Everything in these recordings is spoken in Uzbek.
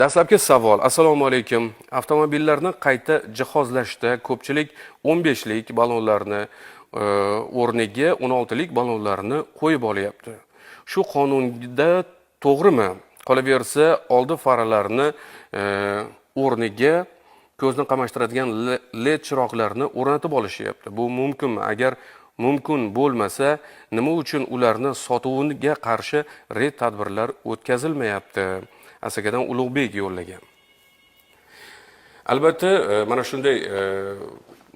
Dastlabki savol. Assalomu alaykum. Avtomobillarni qayta jihozlashda ko'pchilik 15 lik ballonlarni o'rniga 16 lik ballonlarni qo'yib olyapti. Shu qonunda to'g'rimi? Qolaversa, oldi faralarni o'rniga ko'zni qamashtiradigan LED chiroqlarni o'rnatib olishyapti. Bu mumkinmi? Agar mumkin bo'lmasa, nima uchun ularni sotuviga qarshi reyd tadbirlar o'tkazilmayapti? Asakadan Ulug'bek yo'llagan. Albatta, mana shunday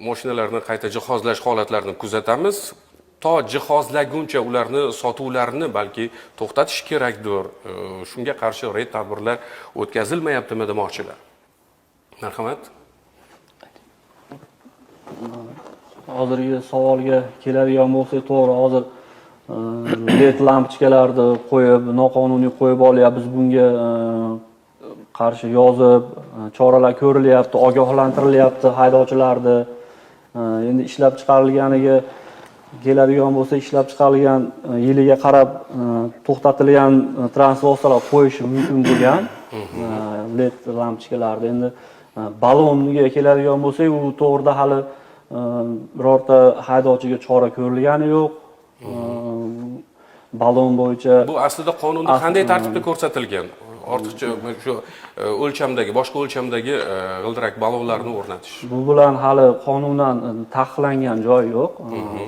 mashinalarni qayta jihozlash holatlarini kuzatamiz. To jihozlaguncha ularni sotuvlarini balki to'xtatish kerakdir. Shunga qarshi reyd tadbirlar o'tkazilmayaptimi demoqchilar. Marhamat. Hozirgi savolga keladigan bo'lsak, to'g'ri, hozir led lampochkalarni qo'yib, noqonuniy qo'yib olyapmiz. Bunga qarshi yozib, choralar ko'rilyapti, ogohlantirilyapti haydovchilarni. Endi ishlab chiqarilganiga keladigan bo'lsa, ishlab chiqarilgan yiliga qarab to'xtatilgan transport vositalar qo'yishi mumkin bo'lgan led lampochkalarni. Endi ballonga keladigan bo'lsak, u to'g'rida hali birorta haydovchiga chora ko'rilgani yo'q. Ballon bo'yicha Bu aslida qonunda qanday tartibda ko'rsatilgan? Ortiqcha shu o'lchamdagi, boshqa o'lchamdagi g'ildirak ballonlarni o'rnatish. Bu bilan hali qonunan taqiqlangan joyi yo'q.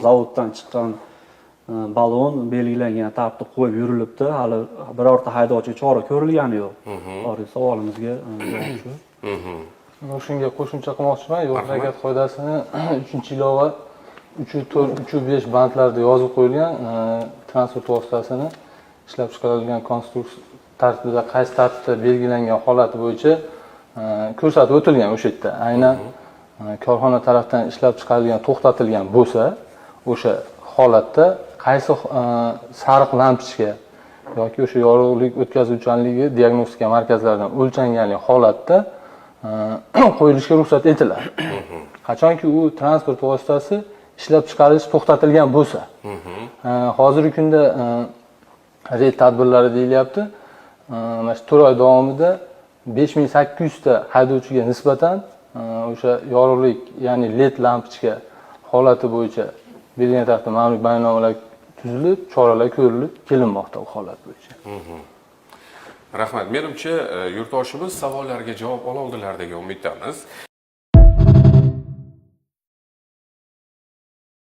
Zavoddan chiqqan ballon belgilangan tartibda qo'yib yurilibdi. Hali birorta haydovchiga chora ko'rilgani yo'q. Hozirgi savolimizga javob shu. Men shunga qo'shimcha qilmoqchiman. Yo'l harakat qoidasini 3-ilova 3 4, 3 5 bandlarda yozib qo'yilgan, transport vositasini ishlab chiqarilgan konstruksiya tartibida, qaysi tartibda belgilangan holati bo'yicha ko'rsatib o'tilgan. O'sha yerda aynan korxona tarafdan ishlab chiqarilgan, to'xtatilgan bo'lsa, o'sha holatda qaysi sariq lampochka yoki o'sha yorug'lik o'tkazuvchanligi diagnostika markazlaridan o'lchanganlik holatda qo'yilishga ruxsat etiladi, qachonki u transport vositasi ishlab chiqarilish to'xtatilgan bo'lsa. Hozirgi kunda reyd tadbirlari deyilyapti. Mana shu 4 oy davomida 5800 ta haydovchiga nisbatan o'sha yorug'lik, ya'ni led lampochka holati bo'yicha belgilangan tartibda ma'muriy bayonnomalar tuzilib, choralar ko'rilib kelinmoqda u holat bo'yicha. Rahmat. Menimcha, yurtdoshimiz savollarga javob ololdilar degan umiddamiz.